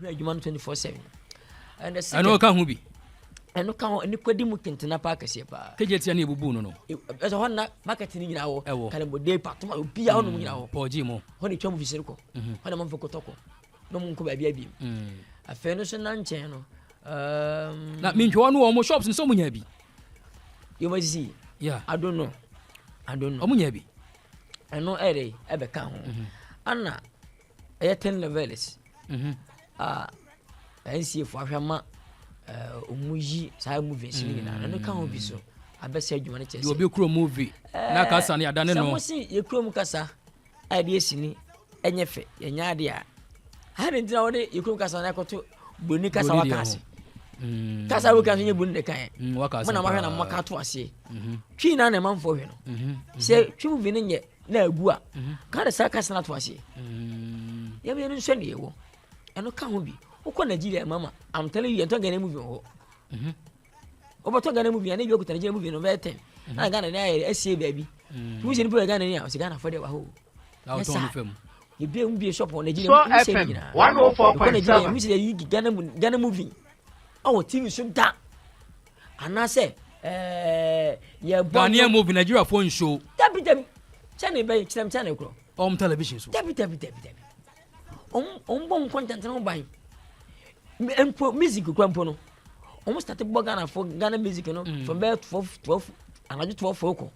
Hwɛ adwuma no 24/7. And the second, Ɛno ka ho bi. Ɛno ka ho, nipa di mu kentena paa kɛseɛ paa. Kegye tia ne ebubu no. Ɛsɛ hɔ na market no nyinaa wɔ. Ɛwɔ. Kalembode patoma obiara hɔ nom nyinaa wɔ. Paul G mo. Hɔ na etwa mu fisiri kɔ. Hɔ na manfo kɔtɔ kɔ. Na ɔmo nkɔ baabi abiem. Afei no so na nkyɛn no. Na mintwa no wɔn shops nso mo nya bi. Yɛ mo sisi. Yeah. I don't know. I don't know. Ɔmo nya bi. Ɛno ɛyɛ ɛbɛka ho. Ana ɛyɛ 10 levels. A NCA fo ahwɛ ma ɔmo yi saa movies no nyinaa, ɛno ka ho bi so abɛsɛ adwuma no kyerɛ. Deɛ obi kuro movie na kasa ne adane sɛ no. Mo si yɛ kurom kasa a yɛde esi ni ɛnyɛ fɛ, yɛnyɛ adeɛ a ha ne ntina wɔde yɛ kurom kasa na ɛkɔto broni kasa. Broni deɛ waka ho. ase kasa wo ka so nyɛ broni de kan yɛ. Waka mo na asɛm mahwɛ na paa. mo aka to aseɛ twi na na ɛmanfoɔ hwɛ no sɛ twi movie no nyɛ na agu a ka de saa kasa no ato aseɛ. Yɛmyɛ no nsɔ ne yɛwɔ, ɛno ka ho bi. Wokɔ Nigeria, mama, I'm telling you, yɛntɔ Ghana movie wɔ hɔ. Wobɛtɔ Ghana movie a, ne bi okuta Nigeria movie no bɛyɛ 10 na Ghana ne ayɛ asie baabi. Wo sɛ nipa yɛ Ghana ni a, ɔsɛ Ghana fɔ deɛ wɔ hɔ. Na wotɔn no fam. Yɛbie mu bie shop wɔ Nigeria. Sure mu sɛ FM nyinaa. Wokɔ Nigeria 104.7. mu sɛ yɛyi Ghana movie ɔwɔ TV so da anaasɛ yɛbɔ Ghanaian movie, Nigeria fo nso. Dabi dabi, kyɛne bɛyɛ kyerɛm kyɛne korɔ. Ɔm television so. Dabi dabi dabi dabi, ɔmo bɔ ɔmo content no ho ban. Mpo music kura mpo no, ɔmo start bɔ Ghana fo Ghana music no from bɛyɛ 12, 12 anadwo 12 fo kɔ.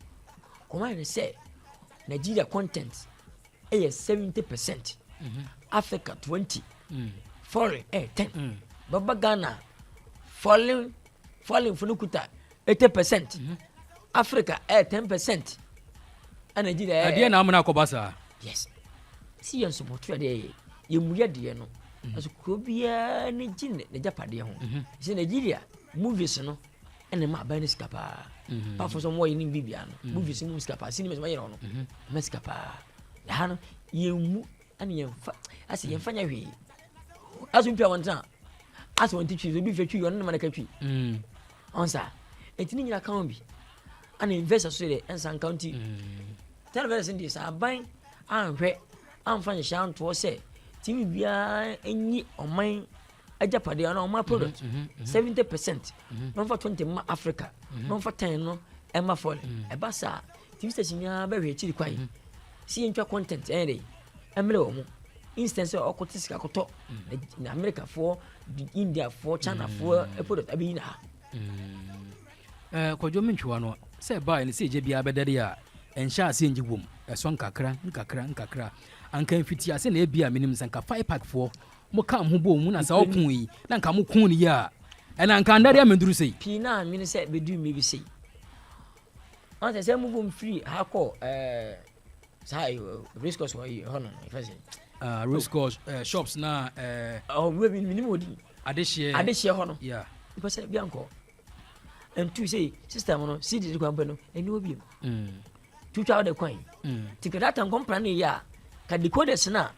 Ɔmo ayɛ ne sɛ Nigeria content ɛyɛ 70%, Africa 20, foreign ɛyɛ 10. Bɛba Ghana, foreign fo no kuta 80%, Africa ɛyɛ 10%, ɛna Nigeria ɛyɛ Ɛdeɛ na amena akɔba saa. Yes, si yɛ nsopɔto adeɛ yɛ yɛmu yɛ deɛ no ɛso kuro biara ne gye n'agyapadeɛ ho sɛ Nigeria movies no ɛna ma aban no sika paa paafo sɛ ɔmo yɛ ne bibia no movies mu sika paa, cinemas ma yɛrɛ no ma sika paa. Ɛha no yɛnmu ɛna yɛmfa asɛ yɛmfa nyɛ hwee asɛ mpia wɔn tena asɛ wɔn ti twi obi fɛ twi ɔno ne ma ne ka twi. Ɔn saa eti ne nyina ka ho bi ana investor so deɛ ɛnsa nka nti television deɛ sɛ aban anhwɛ amfa nhyehyɛ antoɔ sɛ TV biara nyi ɔman agyapadeɛ anaa ɔman product 70% na ɔmfa 20 ma Africa na ɔmfa 10 no ɛma foreign, ɛba saa TV station nyinaa bɛhwɛ akyiri kwan si yɛntwa content ɛyɛ dɛ ɛmmerɛ wɔ mo instead sɛ ɔkɔte sika kɔtɔ na Americafoɔ, Indiafoɔ, Chinafoɔ product abɛyi na ha. Kwadwo, mentwewa no sɛ ɛbaeɛ no sɛ ɛgya biara bɛdɛre a ɛnhyɛ ase ngye wom, ɛsɔ nkakra nkakra nkakra. Anka mfiti ase na ebi a menim sɛ nka fire park foɔ mo ka mo ho bɔ mu na sɛ ɔko yi na nka mo ko no yi a ɛna nka ndare amenduru sei. Pii na anwene sɛ bɛduru mmɛ bi sei ɔn sɛ move firi ha kɔ saa race course wɔ yi hɔ no ɛfɛ sɛ Race course shops na ɔ wura bi minim wɔ di. Adehyeɛ. Adehyeɛ hɔ no. Nipa sɛ bi ankɔ ntu sɛ system no cd de kwan pɛ no ɛni hɔ bio. Tutwa wode kwan nti ka data nkɔmpra no yɛ a ka decoders no a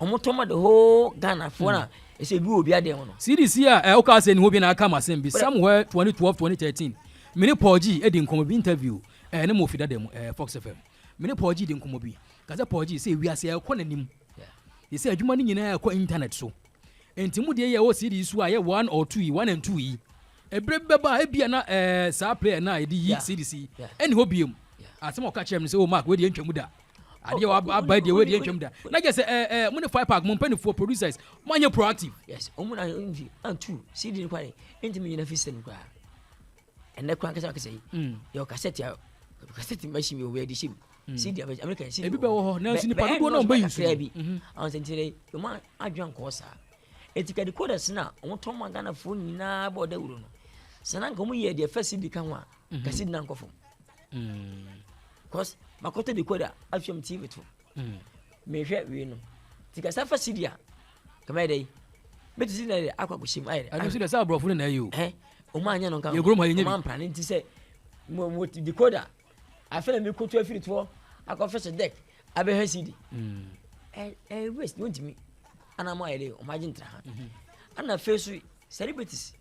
ɔmo tɔn ma the whole Ghana foɔ no a ɛsɛ ebi wɔ obi adeɛ ho no. CDC a woka sɛ ne ho bi na aka ma asɛm bi somewhere 2012, 2013, mene Paul G edi nkɔmmɔ bi, interview ne mo fi dada mu Fox FM. Mene Paul G di nkɔmmɔ bi ka sɛ Paul G sɛ ewiase ɛkɔ n'anim yɛ sɛ adwuma no nyinaa ɛkɔ internet so, nti mu deɛ yɛ ɛwɔ CD so a yɛ one or two yi, one and two yi, ebere bi bɛba a ebia na saa player na yɛde yi CDC ɛni hɔ biem. Asɛm a ɔka kyerɛ mi sɛ, "O Mark, wei deɛ ntwam da adeɛ wa aba deɛ, wei deɛ ntwam da." Na kyerɛ sɛ mo ne fire park mo mpanimfoɔ producers mo anyɛ proactive. Yes, ɔmo na nti antu cd no kwan ntumi nyina fi system koraa. Ɛnɛ koraa nkasa kasa yi yɛ cassette a cassette machine bi wɔ yɛde hyɛ mu cd American CD. Ebi bɛwɔ hɔ, nanso nipa dodoɔ na ɔmbɛyi so bi ahun sɛ nti ɔmo adwa nkɔɔ saa eti ka decoders na ɔmo tɔn ma Ghanafoɔ nyinaa bɔ ɔdawuro no sɛ na nka ɔmo yɛ deɛ fɛ cd ka ho a ka cd na nkɔ fam cause makɔtɔ decoder ahwɛ TV to mehwɛ wei no nti ka sa fa cd a kama yɛ dɛ yi mɛtu cd na yɛ akɔ akɔhyɛ mu ayɛ dɛ. Ɛno nso deɛ sɛ aborɔfo no na ɛyɛ o. Ɛ ɔmo anyɛ no nka. Yɛ kurom ha yɛnyɛ bi. Ɔmo amprane nti sɛ mo decoder afei na mi koto afiri toɔ akɔfɛ sɛ deck abɛhwɛ cd ɛ ɛ waste wɔntumi ana mo ayɛ dɛ ɔmo agye ntra ha. Ana afei so celebrities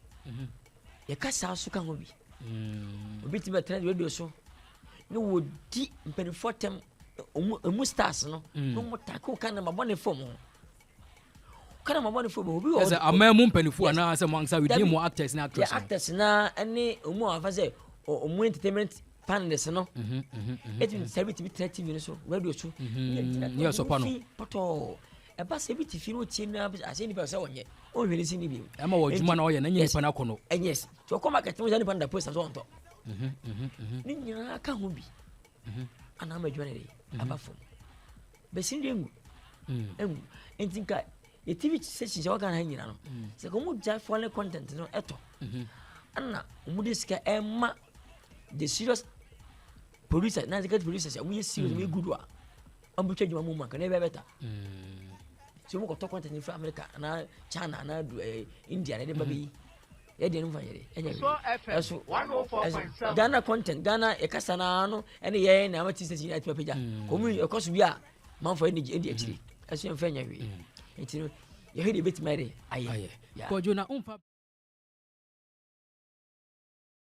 yɛka saa so ka ho bi obi ti bɛtena radio so ne wɔdi mpanimfoɔ tɛm ɔmu stars no na ɔmo tackle ka na ma bɔ ne fam ho. Kana ma bɔne fo bɛ obi wɔ Ɛsɛ aman mu mpanimfoɔ anaasɛ mo ankasa within mo actors ne yɛ actress no. Actors na ɛne ɔmu a wafa sɛ ɔmu entertainment panelists no ɛtumi celebrity bi tena TV no so, radio so, Ne yɛ sɔpa no. pɔtɔɔ. Ɛba sɛ bi te fie no, ɔtie no asɛ nipa sɛ ɔnyɛ ɔnhwɛ ne si ne bio. Ɛma wɔ adwuma na ɔyɛ na nyɛ nipa no akɔ no. Ɛnyɛ nti ɔkɔ market no sɛ nipa no da poster so ɔntɔ. Ne nyinaa ka ho bi ana ama adwuma no de aba fam. Bɛsi deɛ ngu ɛngu. Nti nka yɛ TV station sɛ wɔka ha nyina no sɛ ka ɔmu gya foreign content no ɛtɔ ana ɔmu de sika ɛma the serious producer na executive producers a ɔmu yɛ serious, ɔmu yɛ good a ɔmu bɛtwa adwuma mu ma nka na ɛbɛyɛ better. Sɛ ɔmu kɔtɔ content no firi America anaa China anaa India na ɛde ba bɛyi yɛdeɛ no mfa yɛde ɛnyɛ hwee. Ɛso ɛso Ghana content, Ghana yɛkasa naa no ɛne yɛn na ama TV station nyinaa atumi apagya kɔmu ɛkɔ so bi a manfoɔ ɛne ɛdi akyire. Ɛso yɛmfa nyɛ hwee. Nti no yɛhwɛ deɛ ɛbɛtumi ayɛ de ayɛ. Ayɛ. Yeah. Kɔdwo na womfa.